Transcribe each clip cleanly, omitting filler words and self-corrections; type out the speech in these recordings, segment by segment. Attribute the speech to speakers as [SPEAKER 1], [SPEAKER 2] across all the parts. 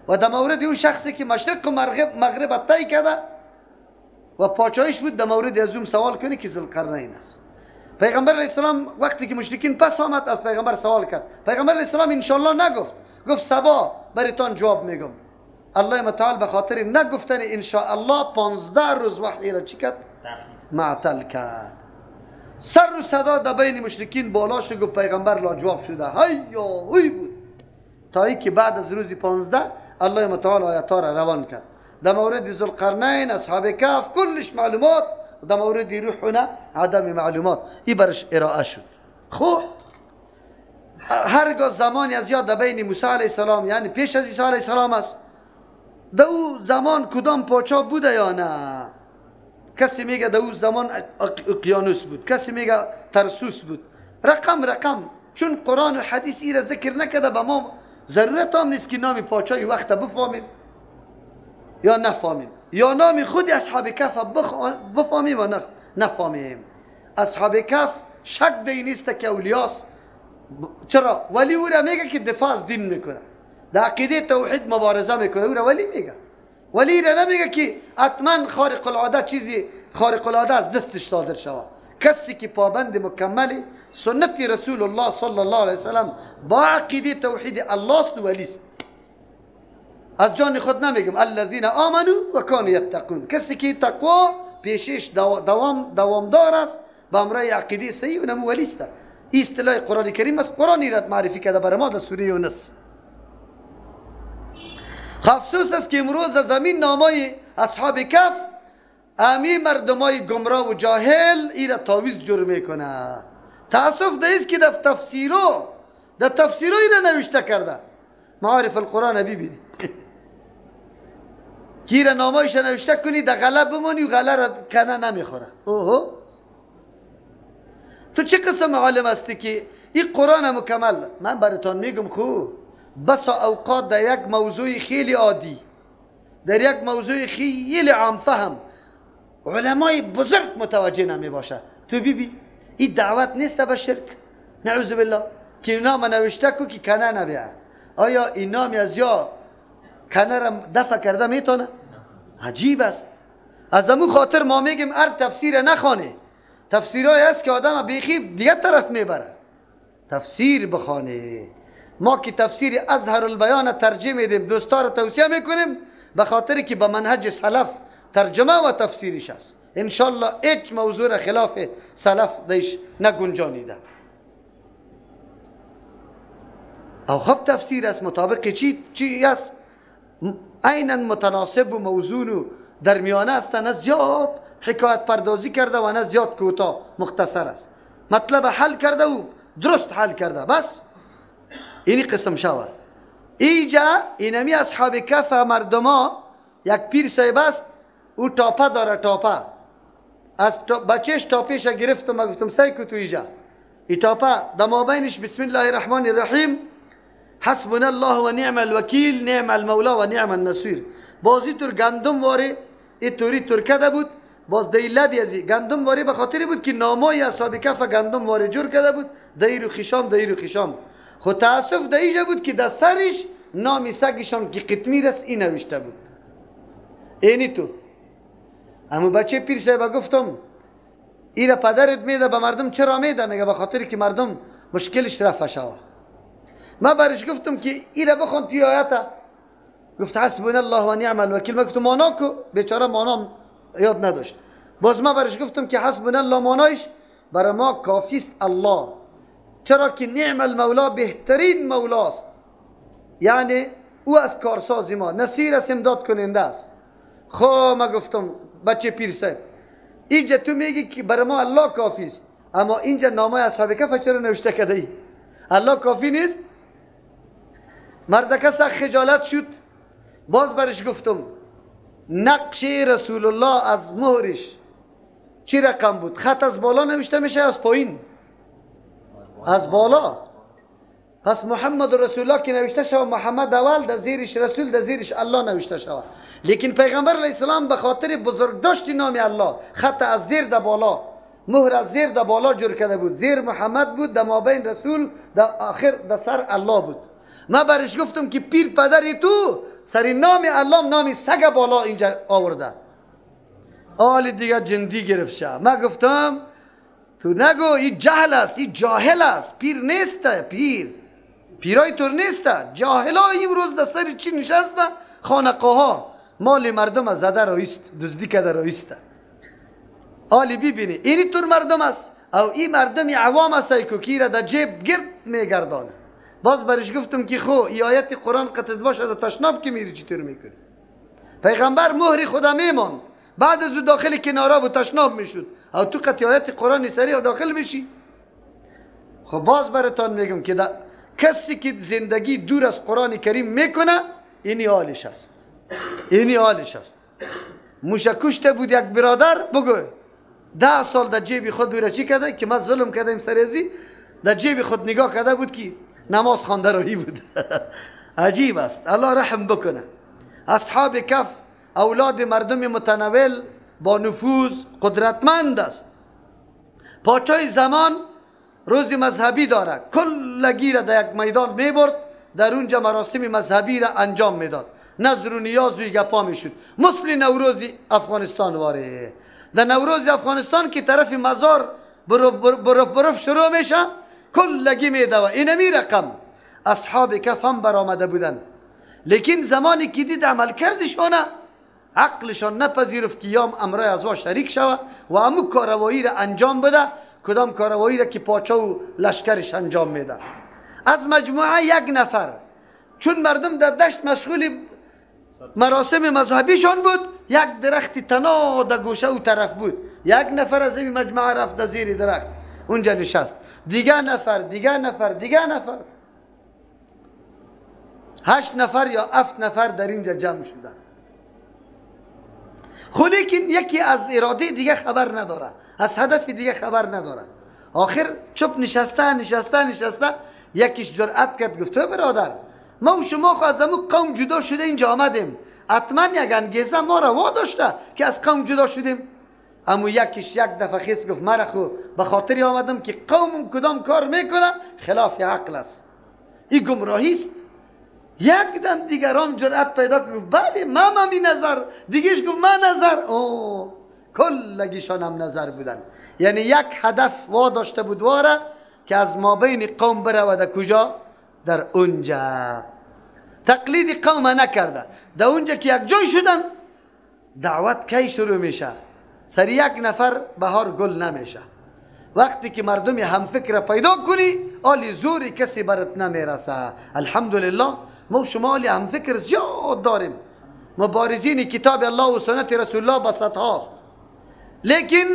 [SPEAKER 1] و در مورد او شخصی که مشرق و مغرب طی کرده و پاچایش بود، در مورد از اون سوال کنی که ذوالقرنین است. پیغمبر علیه السلام وقتی که مشرکین پس آمد از پیغمبر سوال کرد. پیغمبر علیه السلام انشالله نگفت، گفت صبا برایتان جواب میگم. الله متعال به خاطر نگفتن انشاءالله 15 روز وحی را چی کرد؟ معطل کرد. سر و صدا در بین مشرکین بالا شد، گفت پیغمبر لا جواب شده، هیا هی بود، تا ای که بعد از روز 15 الله متعال آیات را روان کرد. در مورد ذوالقرنین، اصحاب کهف، کلش معلومات، در مورد روحنا عدم معلومات ای برش ارائه شد. خب هرگاه زمانی از یاد در بین موسی علیه السلام، یعنی پیش از عیسی علیه السلام است، در او زمان کدام پاچا بوده یا نه؟ کسی میگه در او زمان اقیانوس بود، کسی میگه ترسوس بود، رقم رقم. چون قرآن و حدیث ای را ذکر نکرده، به ما ضرورت هم نیست که نام پاچای وقت بفهمیم یا نفهمیم، یا نام خود اصحاب کهف بفهمیم و نفهمیم. اصحاب کهف شک دی نیست که اولیاست. چرا؟ ولی او را میگه که دفاع از دین میکنه، در عقیده توحید مبارزه میکنه، او را ولی میگه. ولی را نمیگه که حتما خارق العاده چیزی خارق العاده از دستش صادر شود. کسی که پابند مکمل سنت رسول الله صلی الله علیه وسلم با عقیده توحید الله است، ولی است. از جان خود نمیگم، الذین آمنوا و کانوا یتقون، کسی که تقوا پیشش دوامدار است با امرای عقیده صحیح، اونم ولی است. اصطلاح قرآن کریم است، قرآن را معرفی کرده برای ما در سوره یونس. افسوس است که امروز زمین نامای اصحاب کهف امی مردمای گمراه و جاهل ای را تاویز جور میکنه. تاسف ده است که در تفسیرو ای را نوشته کرده. معارف القرآن ببینی کی را نامایش نوشته کنی در غله بمانی و غله را کنه نمیخوره. اوه تو چه قسم عالم هستی که این قرآن مکمل؟ من براتان میگم خو بسا اوقات در یک موضوع خیلی عادی، در یک موضوع خیلی عام فهم، علمای بزرگ متوجه نمی باشه. تو ببین این دعوت نیست به شرک، نعوذ بالله، که نام نوشته کو که کنه نبیه. آیا این نام از یا کنه را دفع کرده میتونه؟ عجیب است. از امو خاطر ما میگیم هر تفسیر نخوانه. تفسیرهای است که آدم بیخی دیگه طرف میبره. تفسیر بخوانه. ما که تفسیر ازهر البیان ترجمه میدیم، دوستا را توصیه میکنیم به خاطر که به منهج سلف ترجمه و تفسیرش است. انشالله هیچ موضوع را خلاف سلف دیش نگنجانیده. او خب تفسیر است مطابق چی است؟ عینا متناسب و موزون و در میانه است، نه زیاد حکایت پردازی کرده و نه زیاد کوتاه، مختصر است. مطلب حل کرده و درست حل کرده، بس اینی قسم شود. اینجا اینمی اصحاب کهف مردما یک پیر صاحب است، او تاپه داره، تاپه از بچهش تاپیش گرفتم و گفتم سعی کو تو اینجا ای تاپه در مابینش بسم الله الرحمن الرحیم حسبنا الله و نعم الوکیل نعم المولا و نعم النصیر. بازی تور گندم واره ای توری ترکده بود، باز دی لبی ازی گندم واره به خاطر بود که نامای اصحاب کهف گندم واره جور کرده بود، دیر و خشام دیر و خشام. خود تاسف در اینجا بود که در سرش نام سگشان که قطمیر است این نوشته بود. اینی تو اما بچه پیر صاحب گفتم ایره پدرت میده به مردم چرا میده؟ میگه به خاطر که مردم مشکلش رفع شوه. ما برش گفتم که ایره بخون توی آیت، گفت حسبنا الله و نعم الوکیل. ما گفتم مانا کو، بیچاره مانا یاد نداشت. باز ما برش گفتم که حسبنا الله مانایش برای ما کافی است الله، چرا که نعم المولا بهترین مولاست، یعنی او از کارساز ما، نصیر است، امداد کننده است. خب ما گفتم بچه پیر صاحب اینجا تو میگی که برای ما الله کافی است، اما اینجا نامه اصحاب کهف چرا نوشته کرده ای؟ الله کافی نیست؟ مردکه سخت خجالت شد. باز برش گفتم نقش رسول الله از مهرش چی رقم بود؟ خط از بالا نوشته میشه از پایین؟ از بالا. پس محمد رسول الله که نوشته شود محمد اول، در زیرش رسول، در زیرش الله نوشته شود. لیکن پیغمبر علیه السلام به خاطر بزرگداشت نام الله خط از زیر در بالا، مهر از زیر در بالا جور کرده بود. زیر محمد بود، در مابین رسول، در آخر در سر الله بود. من برش گفتم که پیر پدری تو سر نام الله نام سگ بالا اینجا آورده. آل دیگه جندی گرفت شه. من گفتم تو نگو این جهل است، این جاهل است، پیر نیست، پیرای تو نیست، جاهلای امروز در سر چی نشسته؟ خانقاه ها مال مردم زده رایست، دزدی کرده رایست. آلی ببینی اینی طور مردم است او این مردم عوام است که کی را در جیب گرد میگردانه. باز برش گفتم که خو ای آیت قرآن قطعت باشه در تشناب که میری چطور میکنی؟ پیغمبر مهر خدا میماند، بعد از او داخل کنارا و تشناب میشد، او تو قطع آیت قرآن سریع داخل میشی. خب باز براتان میگم که کسی که زندگی دور از قرآن کریم میکنه اینی حالش است، اینی حالش است. موشکشته بود یک برادر، بگو 10 سال در جیب خود دور چی کرده که ما ظلم کردیم سریزی، در جیب خود نگاه کرده بود که نماز خوانده روی بود. عجیب است، الله رحم بکنه. اصحاب کف اولاد مردم متناول با نفوذ قدرتمند است. پاچای زمان روز مذهبی داره، کلگی را در یک میدان میبرد، در اونجا مراسم مذهبی را انجام میداد، نظر و نیاز و گپا میشد، مثل نوروز افغانستان واره. در نوروز افغانستان که طرف مزار برف برف شروع میشه، کلگی میدوه. اینمی رقم اصحاب کف هم برآمده بودن، لیکن زمانی که دید عمل کردشانه عقلشان نپذیرفت که یام امرای از وا شریک شوه و امو کاروایی را انجام بده، کدام کاروایی را که پاچا و لشکرش انجام میده. از مجموعه یک نفر، چون مردم در دشت مشغول مراسم مذهبیشان بود، یک درخت تنا در گوشه و طرف بود، یک نفر از این مجموعه رفت در زیر درخت اونجا نشست، دیگه نفر دیگه نفر دیگه نفر، 8 نفر یا 7 نفر در اینجا جمع شدن. خب لیکن یکی از اراده دیگه خبر نداره، از هدف دیگه خبر نداره. آخر چپ نشسته نشسته نشسته، یکیش جرأت کرد گفت برادر ما و شما خو از امو قوم جدا شده اینجا آمدیم، حتما یک انگیزه ما را وا داشته که از قوم جدا شدیم. اما یکیش یک دفعه خیس گفت مرا خو به خاطری آمدم که قوم کدام کار میکنه خلاف عقل است، این گمراهی است. یک دم دیگران جرأت پیدا کرد گفت بله من هم این نظر، دیگهش گفت من نظر، او کلگیشان هم نظر بودن. یعنی یک هدف وا داشته بود واره که از مابین قوم برود کجا؟ در اونجا. تقلید قوم نکرده، در اونجا که یک جای شدن دعوت کی شروع میشه؟ سر یک نفر بهار گل نمیشه. وقتی که مردم هم فکر پیدا کنی آلی زور کسی برات نمیرسه. الحمدلله ما شما آلی هم فکر زیاد داریم، مبارزین کتاب الله و سنت رسول الله بسط هاست، لیکن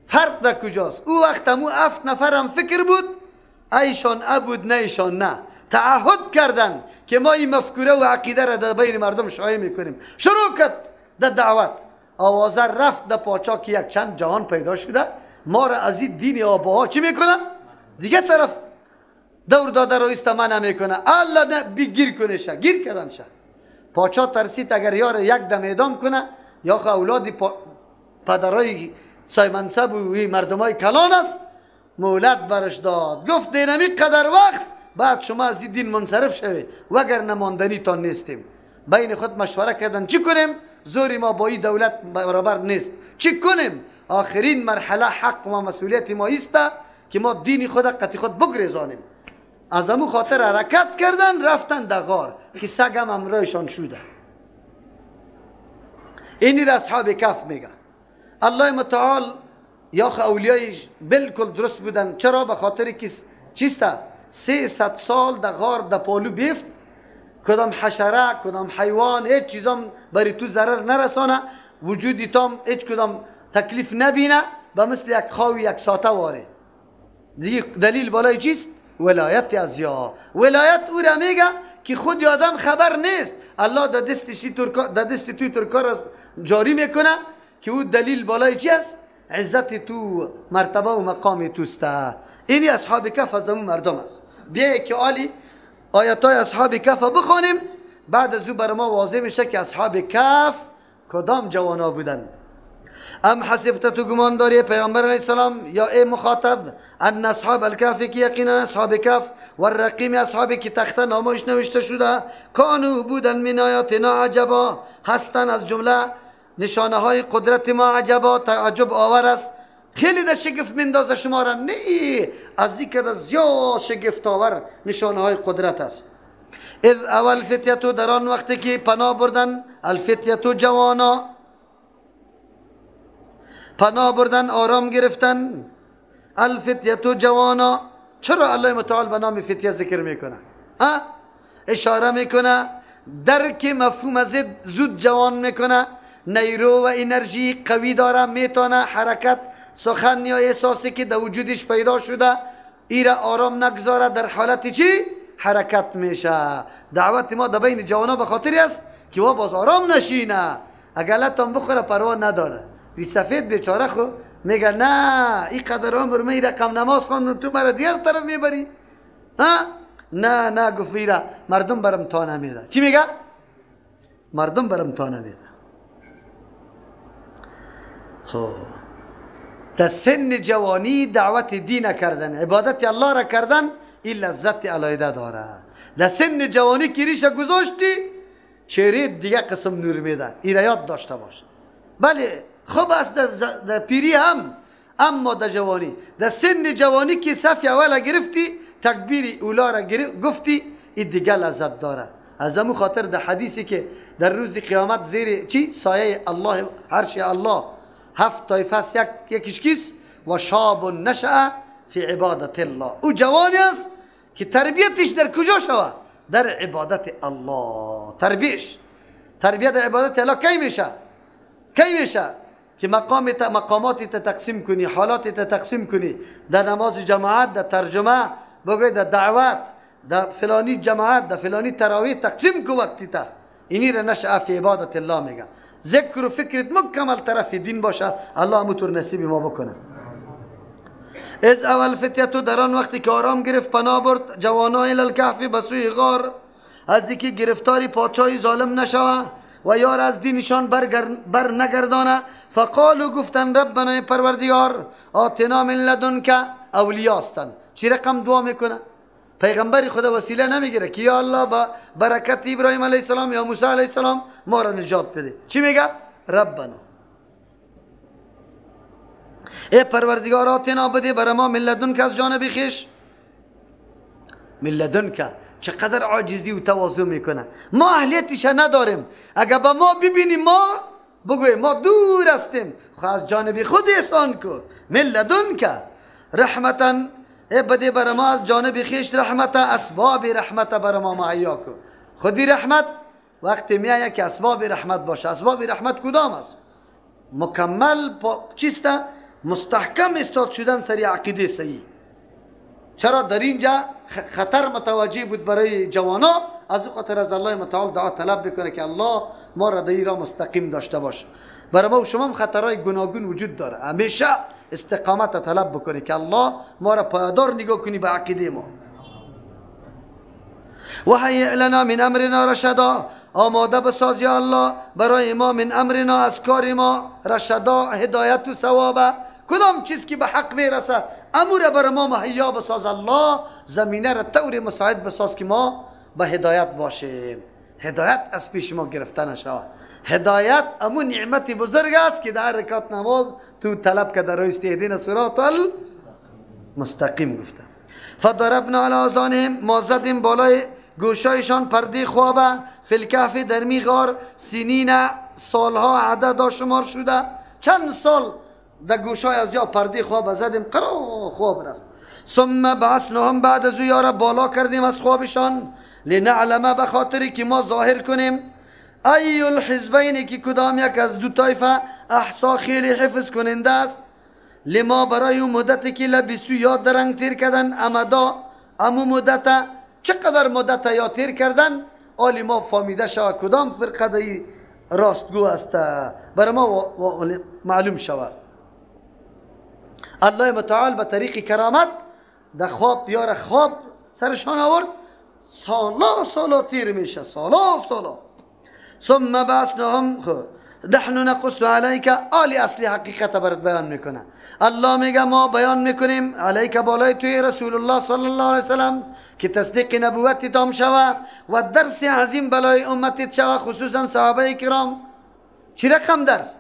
[SPEAKER 1] فرق در کجاست؟ او وقت همو 7 نفر هم فکر بود، ایشان ابود نه ایشان نه، تعهد کردن که ما این مفکوره و عقیده را در بین مردم شایع میکنیم. شروع کرد در دعوت، آوازه رفت در پاچا که یک چند جهان پیدا شده ما را از این دین آباها چی میکنه؟ دیگه طرف دور داده رو استمنه میکنه، الله نه بگیر کنه شه، گیر کردن شه. پاچا ترسید اگر یار یک دم اعدام کنه یا خو اولاد پدرای سایمنصب و مردمای کلان است، مولد برش داد، گفت دینمی قدر وقت بعد شما از این دین منصرف شوی وگر نماندنی تا نیستیم. بین خود مشوره کردن چی کنیم؟ زور ما با این دولت برابر نیست، چی کنیم؟ آخرین مرحله حق و مسئولیت ما است که ما دین خود قطعی خود بگریزانیم. از امو خاطر حرکت کردن رفتن در غار که سگم امرایشان شده. اینی را اصحاب کف میگه. الله متعال یا اولیایش بالکل درست بودن. چرا؟ به خاطر که چیست؟ 300 سال در غار در پالو بیفت، کدام حشره کدام حیوان هیچ چیزام برای تو ضرر نرسانه، وجودی تام هیچ کدام تکلیف نبینه، به مثل یک خاوی یک ساته واره. دیگه دلیل بالای چیست؟ ولایت از یا ولایت او را میگه که خود آدم خبر نیست، الله در دست توی ترکا را جاری میکنه که او دلیل بالای چی است؟ عزت تو، مرتبه و مقام توست. اینی اصحاب کف از امو مردم است. بیایید که عالی آیت های اصحاب کف بخوانیم، بعد از او بر ما واضح میشه که اصحاب کف کدام جوانا بودن. ام حسبت تو گمان داری پیغمبر علیه السلام یا ای مخاطب ان اصحاب الکهف که یقینا اصحاب کهف و الرقیم اصحاب که تخته نامش نوشته شده کانو بودن من آیاتنا عجبا، هستن از جمله نشانه های قدرت ما عجبا، تعجب آور است. خیلی در شگفت مندازه شما را، نه از ذکر زیاد شگفت آور نشانه های قدرت است. اذ اول فتیتو در آن وقتی که پناه بردن، الفتیتو جوانا پناه بردن آرام گرفتن، الفتیتو جوانا. چرا الله متعال به نام فتیه ذکر میکنه؟ اشاره میکنه درک مفهوم زد زود جوان میکنه، نیرو و انرژی قوی داره، میتونه حرکت سخن یا احساسی که در وجودش پیدا شده ایره آرام نگذاره، در حالت چی؟ حرکت میشه. دعوت ما در بین جوانا به خاطری است که وا باز آرام نشینه، اگر لطم بخوره پروا نداره. ری سفید بیچاره خو میگه نه این قدر عمر می رقم نماز خواندم تو مرا دیگر طرف میبری؟ ها؟ نه نه، گفت میره مردم برم تا نمیده. چی میگه؟ مردم برم تا نمیده. خب در سن جوانی دعوت دین کردن، عبادت الله را کردن، این لذت علیحده داره. در سن جوانی که ریشه گذاشتی چهره دیگه قسم نور میده، این را یاد داشته باش. بله خوب است در پیری هم، اما در جوانی، در سن جوانی که صف اول گرفتی تکبیر اولا را گفتی، این دیگه لذت داره. از همون خاطر در حدیثی که در روز قیامت زیر چی؟ سایه الله، عرش الله هفت طایفه است، یکیش کیست؟ و شاب نشأ فی عبادت الله. او جوانی است که تربیتش در کجا شوه؟ در عبادت الله. تربیش، تربیت عبادت الله کی میشه؟ کی میشه؟ که مقامات تقسیم کنی، حالات تقسیم کنی، در نماز جماعت، در ترجمه بگوی، در دعوت، در فلانی جماعت، در فلانی تراویح تقسیم کو وقتی تا. اینی را نشأ فی عبادت الله میگه. ذکر و فکرت مکمل طرف دین باشه، الله همونطور نصیب ما بکنه. از اول فتیتو در آن وقتی که آرام گرفت پناه برد جوانا الی الکهف به سوی غار، از اینکه گرفتاری پادشاهی ظالم نشوه و یار از دینشان بر نگردانه. فقالو گفتن ربنا پروردگار آتنا من لدنک اولیا هستند. چی رقم دعا میکنه؟ پیغمبر خدا وسیله نمیگیره که یا الله با برکت ابراهیم علیه السلام یا موسی علیه السلام ما را نجات بده. چی میگه؟ ربنا ای پروردگار آتنا بده بر ما من لدنک از جانب خویش. من لدنک چقدر عاجزی و تواضع میکنه. ما اهلیتش نداریم، اگر به ما ببینیم ما بگویم ما دور هستیم، خو از جانب خود احسان کو. من لدنک رحمتا ای بده بر ما از جانب خویش رحمت، اسباب رحمت بر ما مهیا کو. خودی رحمت وقتی میایه که اسباب رحمت باشه. اسباب رحمت کدام است؟ مکمل چیست؟ مستحکم استاد شدن سر عقیده صحیح. چرا در اینجا خطر متوجه بود برای جوانا؟ از او خاطر از الله متعال دعا طلب بکنه که الله ما را در را مستقیم داشته باشه. برای ما و شما هم خطرهای گوناگون وجود داره، همیشه استقامت طلب بکنه که الله ما را پایدار نگاه کنی به عقیده ما. و هیئ لنا من امرنا رشدا، آماده بساز یا الله برای ما من امرنا از کار ما رشدا، هدایت و ثوابه. کدام چیز که به حق میرسه امور بر ما مهیا بساز الله، زمینه را طور مساعد بساز که ما به هدایت باشیم. هدایت از پیش ما گرفته نشود. هدایت امو نعمت بزرگ است که در رکعت نماز تو طلب که در رویست اهدنا صراط المستقیم گفته. فضربنا علی آذانهم، ما زدیم بالای گوشایشان پرده خوابه، فی الکهف در می غار، سنین سالها عدد شمار شده. چند سال در گوشای از یا پرده خواب زدیم، قرار خواب رفت. ثم بعثناهم، بعد از او یارا بالا کردیم از خوابشان، لنعلم به خاطری که ما ظاهر کنیم، ای الحزبین که کدام یک از دو طایفه احصا خیلی حفظ کننده است، لما برای اون مدتی که لبسو یا درنگ تیر کردن، امدا امو مدت چقدر مدت یا تیر کردن، آلی ما فهمیده شود کدام فرقه دی راستگو است، برای ما معلوم شود. الله متعال به طریق کرامت در خواب یار خواب سرشان آورد، سالا سالا تیر میشه، سالا سالا. ثم بعثناهم، نحن نقص علیک، آلی اصلی حقیقت برات بیان میکنه. الله میگه ما بیان میکنیم علیک بالای توی رسول الله صلی الله علیه وسلم که تصدیق نبوت تام شوه و درس عظیم بالای امتت شوه، خصوصا صحابه کرام. چی رقم درس؟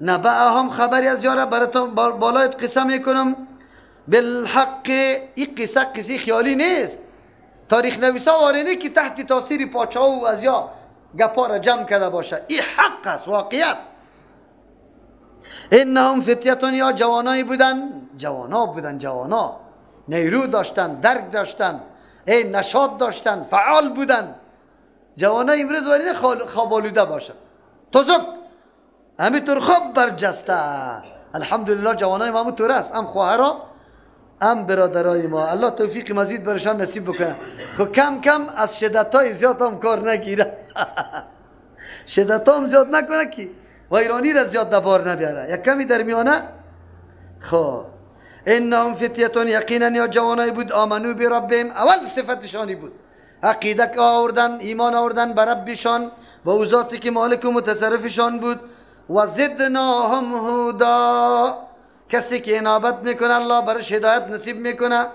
[SPEAKER 1] نبأهم خبری از یاره براتون بالایت قصه میکنم بالحق. این قصه قصه خیالی نیست، تاریخ نویسا وارینه که تحت تاثیر پاچا و از یا گپا را جمع کرده باشه. این حق است، واقعیت. انهم فتیتون، یا جوانایی بودن، جوانا بودن، جوانا نیرو داشتن، درک داشتن، ای نشاط داشتن، فعال بودن. جوانای امروز وارینه خواب آلوده باشه، تزک همینطور خواب برجسته. الحمدلله جوانای ما همونطور است، هم خواهرا هم برادرای ما. الله توفیق مزید برشان نصیب بکنه. خب کم کم از شدت های زیاد هم کار نگیره، شدت هم زیاد نکنه که ویرانی را زیاد دبار نبیاره، یک کمی در میانه. خب انهم فتیتون، یقینا یا جوانای بود، آمنو بربهم، اول صفتشانی بود عقیده که آوردن، ایمان آوردن به ربشان و او ذاتی که مالک و متصرفشان بود. و زدناهم هدا، کسی که انابت میکنه الله برش هدایت نصیب میکنه.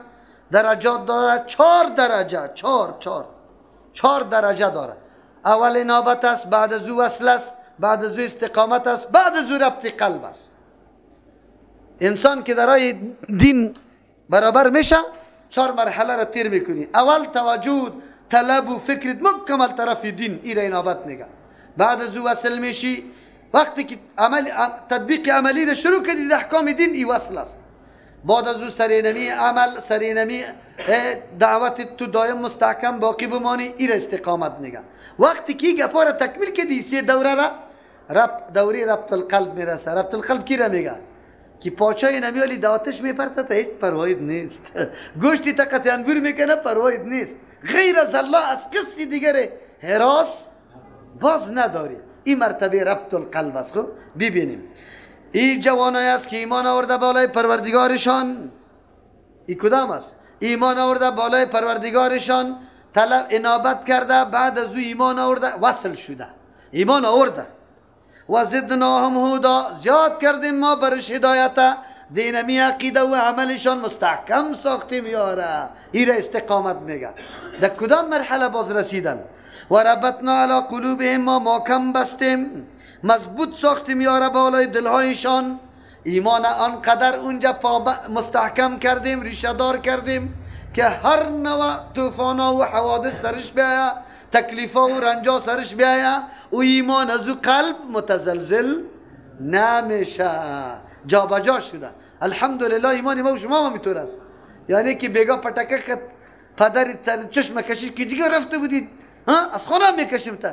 [SPEAKER 1] درجات داره، 4 درجه، چهار درجه داره. اول انابت است، بعد از او وصل است، بعد از او استقامت است، بعد از او ربط قلب است. انسان که درای دین برابر میشه 4 مرحله را تیر میکنی. اول توجه، طلب و فکر مکمل طرف دین، این را انابت میگه. بعد از او وصل میشی، وقتی که عمل تطبیق عملی را شروع کردی در احکام دین، ای وصل است. بعد از او سرینمی عمل، سرینمی دعوت تو دایم مستحکم باقی بمانی، ای را استقامت میگه. وقتی که گپا را تکمیل کردی، سه دوره را رب دوری ربط القلب میرسه. ربط القلب کی را میگه؟ که پاچای نمیالی دعوتش میپرته تا هیچ پروایت نیست، گوشتی تقت انبور میکنه پروایت نیست، غیر از الله از کسی دیگر حراس باز نداری. این مرتبه ربط القلب است. خب ببینیم این جوانای است که ایمان آورده بالای پروردگارشان. این کدام است؟ ایمان آورده بالای پروردگارشان، طلب انابت کرده، بعد از او ایمان آورده، وصل شده، ایمان آورده. و زدناهم هدا، زیاد کردیم ما برش هدایت، دینمی عقیده و عملشان مستحکم ساختیم یاره. این را استقامت میگه. در کدام مرحله باز رسیدن؟ و ربطنا علی قلوبهم، ما محکم بستیم، مضبوط ساختیم یاره بالای دلهایشان. ایمان آنقدر اونجا مستحکم کردیم، ریشه دار کردیم که هر نوع طوفانا و حوادث سرش بیاید، تکلیفا و رنجا سرش بیاید، و ایمان از او قلب متزلزل نمیشه، جابجا شده. الحمدلله ایمان ما و شما هم اینطور است. یعنی که بیگا پتکه کت پدر سر چشم کشید که دیگه رفته بودید، ها از خونه میکشیم تا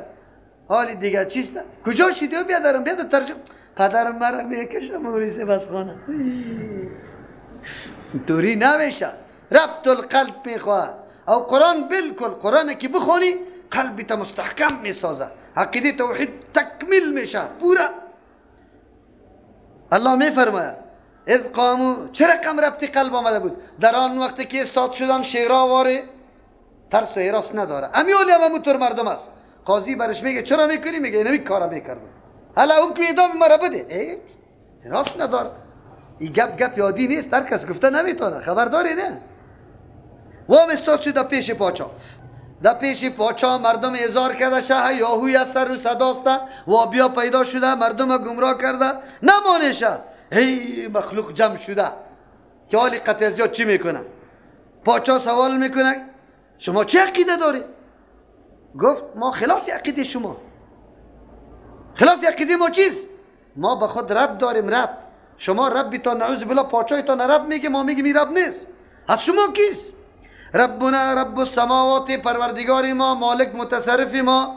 [SPEAKER 1] حالی دیگه چیست؟ کجا شدی؟ بیادرم بیادر ترجمه پدرم مرا میکشم موریسه بس خانه. اینطوری نمیشه. ربط القلب میخواه. او قرآن بالکل قرآن که بخونی قلبی تا مستحکم میسازه، عقیده توحید تکمیل میشه پورا. الله میفرماید اذ قامو، چه رقم ربط قلب آمده بود در آن وقتی که استاد شدن شعرا واره ترس و هراس نداره. امیالی هم همونطور مردم است. قاضی برش میگه چرا میکنی؟ میگه اینمی کارا میکردم، حالا حکم اعدام مرا بده. هیچ هراس نداره. این گپ گپ یادی نیست، هر کس گفته نمیتونه، خبرداری نه. وام استاد شد در پیش پاچا، در پیش پاچا مردم اظهار کرده شه یاهوی از سر و صداست و بیا پیدا شده، مردم گمراه کرده، نمانشه. هی مخلوق جمع شده که حالی قطع زیاد چی میکنه؟ پاچا سوال میکنه شما چه عقیده داری؟ گفت ما خلاف عقیده شما. خلاف عقیده ما چیست؟ ما به خود رب داریم، رب. شما ربی تا نعوذ بالله پاچای تا رب میگه، ما میگیم این رب نیست. از شما کیست؟ ربنا رب السماوات، پروردگار ما، مالک متصرف ما،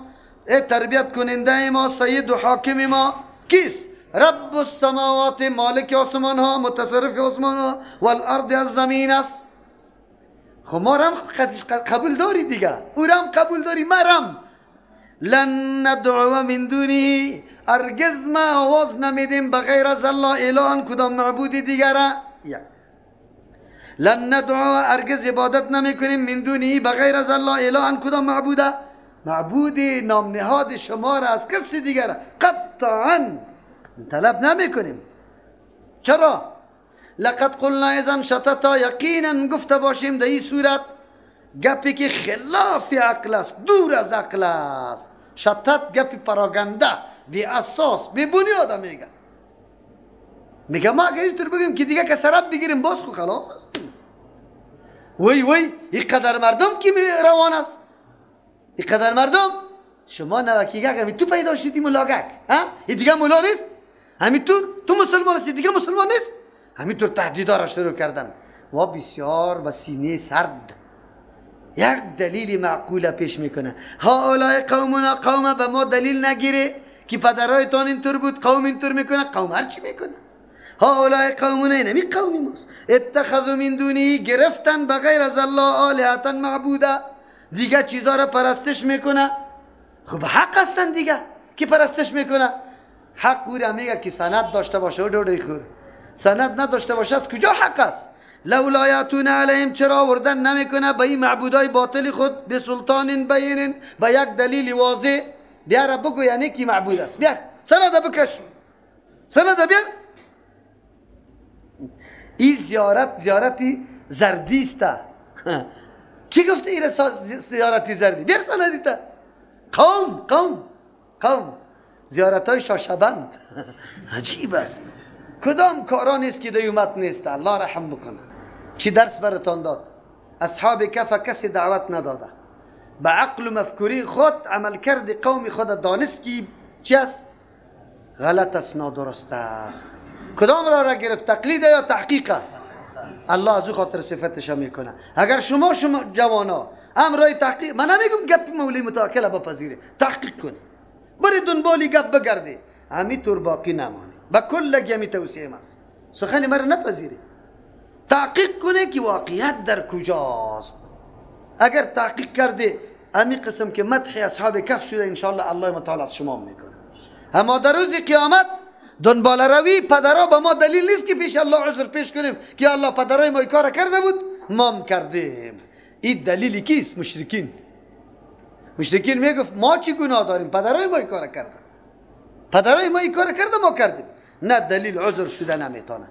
[SPEAKER 1] تربیت کننده ما، سید و حاکم ما کیست؟ رب السماوات، مالک آسمان ها، متصرف آسمان ها، والارض از زمین است. خب ما رم قبول داری دیگه، او رم قبول داری، ما رم. لن ندعو من دونه، هرگز ما آواز نمیدیم بغیر از الله الهان کدام معبود دیگره. لن ندعو، هرگز عبادت نمیکنیم من دونه بغیر از الله الهان کدام معبوده. معبود نام نهاد شما را از کسی دیگر قطعا طلب نمی کنیم. چرا؟ لقد قلنا اذا شططا، یقینا گفته باشیم در این صورت گپی که خلاف عقل است، دور از عقل است. شطط گپی پراگنده، بی اساس، بی بنیاد میگه. میگه ما اگر اینطور بگیم که دیگه که سرب بگیریم باز خو خلاص هستیم. وی وی اینقدر مردم کی روان است، اینقدر مردم. شما نوکیگک همی تو پیدا شدی ملاگک، ها؟ این دیگه ملا نیست، همی تو مسلمان هستی، دیگه مسلمان نیست. همینطور تهدیدا را شروع کردن. و بسیار به سینه سرد یک دلیل معقول پیش میکنه. هؤلاء قومنا، قوم به ما دلیل نگیره که پدرایتان اینطور بود، قوم اینطور میکنه، قوم هرچی میکنه. هؤلاء قومنا، اینمی قومی ماست. اتخذوا من دونه، گرفتن بغیر از الله آلهة معبوده، دیگه چیزا را پرستش میکنه. خب حق هستن دیگه که پرستش میکنه. حق او را میگه که سند داشته باشه و دوده خور، سند نداشته باشه از کجا حق است؟ لولا یاتون علیهم، چرا آوردن نمیکنه به این معبودای باطل خود به سلطان بین، به یک دلیل واضح. بیاره بگو یعنی کی معبود است، بیار سند بکش، سند بیار. این زیارت زیارتی زردی است. کی گفته این زیارتی زردی؟ بیار سندی تا. قوم قوم قوم زیارت های شاشبند عجیب است. کدام کارا نیست که دیومت نیست. الله رحم بکنه. چی درس براتان داد؟ اصحاب کف کسی دعوت نداده، به عقل و مفکوری خود عمل کرد قوم خود دانست که چی است؟ غلط است، نادرست است. کدام را را گرفت؟ تقلید یا تحقیقه؟ الله از او خاطر صفتش میکنه. اگر شما جوانا امرای تحقیق، من نمیگم گپ مولی متوکل بپذیره، تحقیق کنی، بری دنبالی گپ بگردی، همینطور باقی نمانی. به کل همی توصیه است، سخن مرا نپذیری، تحقیق کنه که واقعیت در کجاست. اگر تحقیق کرده امی قسم که مدح اصحاب کف شده، انشاءالله الله متعال از شما میکنه. اما در روز قیامت دنبال روی پدرها به ما دلیل نیست که پیش الله عذر پیش کنیم که الله پدرای ما کار کرده بود ما کردیم. این دلیل کیست؟ مشرکین. مشرکین میگفت ما چی گناه داریم، پدرای ما کار کرده، پدرای ما کار کرده ما کردیم. نه، دلیل عذر شده نمیتونه.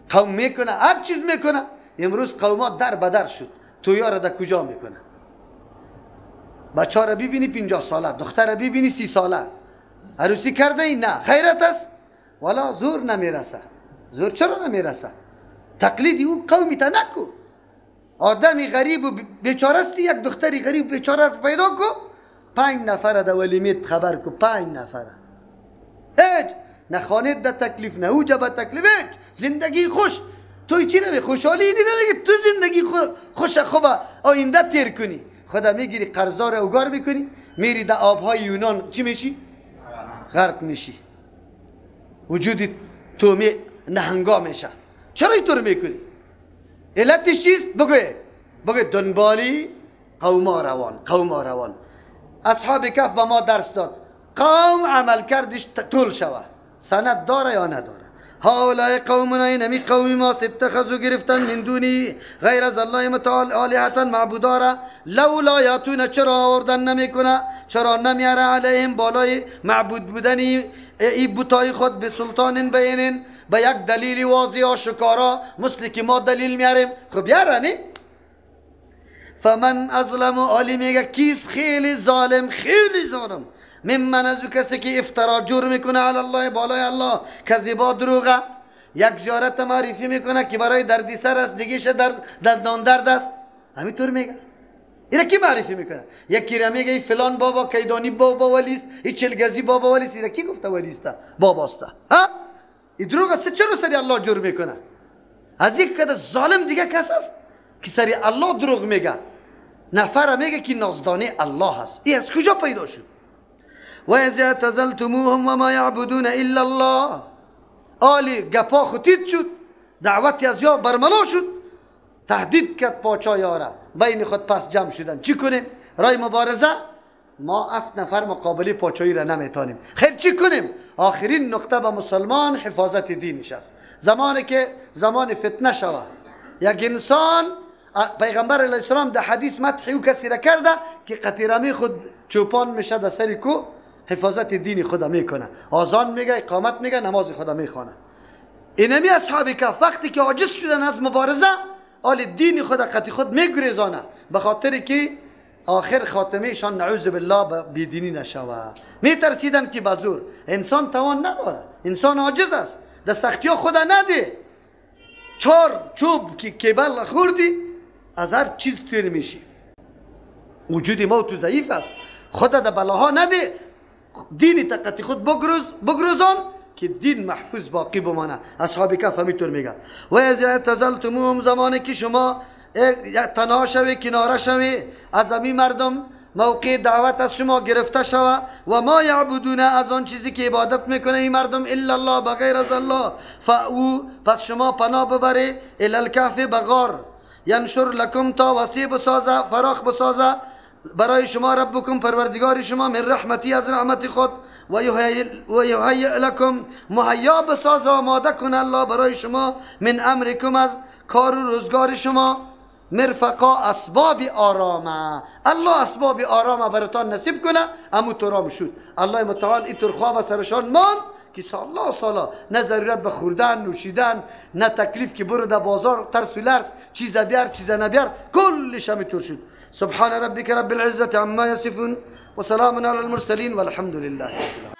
[SPEAKER 1] قوم میکنه هر چیز میکنه. امروز قوما در بدر شد، تویا را در کجا میکنه؟ بچه را ببینی 50 ساله، دختر را ببینی 30 ساله، عروسی کرده این نه خیرت است، والا زور نمیرسه. زور چرا نمیرسه؟ تقلیدی او قومی تا نکو. آدمی غریب و بیچاره استی، یک دختری غریب بیچاره پیدا کو، 5 نفره در ولیمیت خبر کو، 5 نفره. هیچ نه خانه در تکلیف، نه اوجا به تکلیف، هیچ. زندگی خوش. توی چی نمی خوشحالی نمیگی، تو زندگی خوش خوبه آینده تیر کنی. خدا میگیری قرضدار اوگار میکنی، میری در آبهای یونان چی میشی؟ غرق میشی. وجود تو می نهنگا میشه. چرا اینطور میکنی؟ علتش چیست؟ بگو دنبالی قوما روان، قوما روان. اصحاب کف به ما درس داد، قوم عمل کردش طول شوه، سند داره یا نداره. هؤلاء قومنا، اینمی قومی ماست، اتخذوا گرفتن من دونی غیر از الله متعال آلهة معبودا، لولا یاتون، چرا آوردن نمیکنه، چرا نمیاره علیهم بالای معبود بودن ای بتای خود به سلطان بینین، به یک دلیل واضح آشکارا، مثل که ما دلیل میاریم. خب بیاره نه؟ فمن ازلم، عالی میگه کیس خیلی ظالم، خیلی ظالم، ممن از او کسی که افترا جور میکنه علی الله بالای الله کذبا دروغه. یک زیارت معرفی میکنه که برای دردی سر است، دیگه در دندان درد است، همینطور میگه. اینا کی معرفی میکنه؟ یکی را میگه فلان بابا کیدانی بابا ولیست، این چلگزی بابا ولیست. اینا کی گفته ولیست باباست؟ ها، این دروغ است. چرا سری الله جور میکنه؟ از یک کده ظالم دیگه کس است که سری الله دروغ میگه. نفر میگه که نازدانه الله است. این از کجا پیدا شد؟ و اذ اعتزلتموهم وما یعبدون الا الله. آلی گپا ختید شد، دعوت از یا برملا شد، تهدید کرد پاچا یاره، بین خود پس جمع شدن. چی کنیم؟ رای مبارزه ما 7 نفر مقابله پاچایی را نمیتونیم. خیر چی کنیم؟ آخرین نقطه به مسلمان حفاظت دینش است. زمانی که زمان فتنه شوه، یک انسان پیغمبر علیه السلام در حدیث مدح او کسی را کرده که قطیرمی خود چوپان میشه در سر کو حفاظت دین خود میکنه، آذان میگه، اقامت میگه، نماز خود میخوانه. اینمی اصحاب کهف وقتی که عاجز شدن از مبارزه، آل دین خود قطی خود میگریزانه، به خاطر که آخر خاتمهشان نعوذ بالله بیدینی نشوه. میترسیدن که بزور انسان توان نداره، انسان عاجز است، در سختی ها خود نده. چهار چوب که کبل خوردی از هر چیز تیر میشی. وجود ما تو ضعیف است، خود در بلاها نده، دین تقتی خود بگروزان که دین محفوظ باقی بمانه. اصحاب کهف همینطور میگه و از اعتزلتموهم، زمانی که شما تنها شوی، کناره شوی از همین مردم، موقع دعوت از شما گرفته شوه، و ما یعبدون، از آن چیزی که عبادت میکنه این مردم، الا الله، بغیر از الله، فاو، پس شما پناه ببری الی الکهف، بغار، ینشر لکم، تا وسیع بسازه، فراخ بسازه برای شما، ربکم، پروردگار شما، من رحمتی، از رحمت خود، و یهیئ لکم، مهیا بسازه، آماده کنه الله برای شما، من امرکم، از کار و روزگار شما، مرفقا، اسباب آرامه. الله اسباب آرامه براتان نصیب کنه. امو ترام شد. الله متعال اینطور خواب سرشان ماند که سالا سالا نه ضرورت به خوردن نوشیدن، نه تکلیف که برو در بازار ترس و لرز، چیز بیار چیز نبیار، کلش همینطور شد. سبحان ربک رب العزة عما یصفون و سلام علی المرسلین والحمد لله رب العالمین.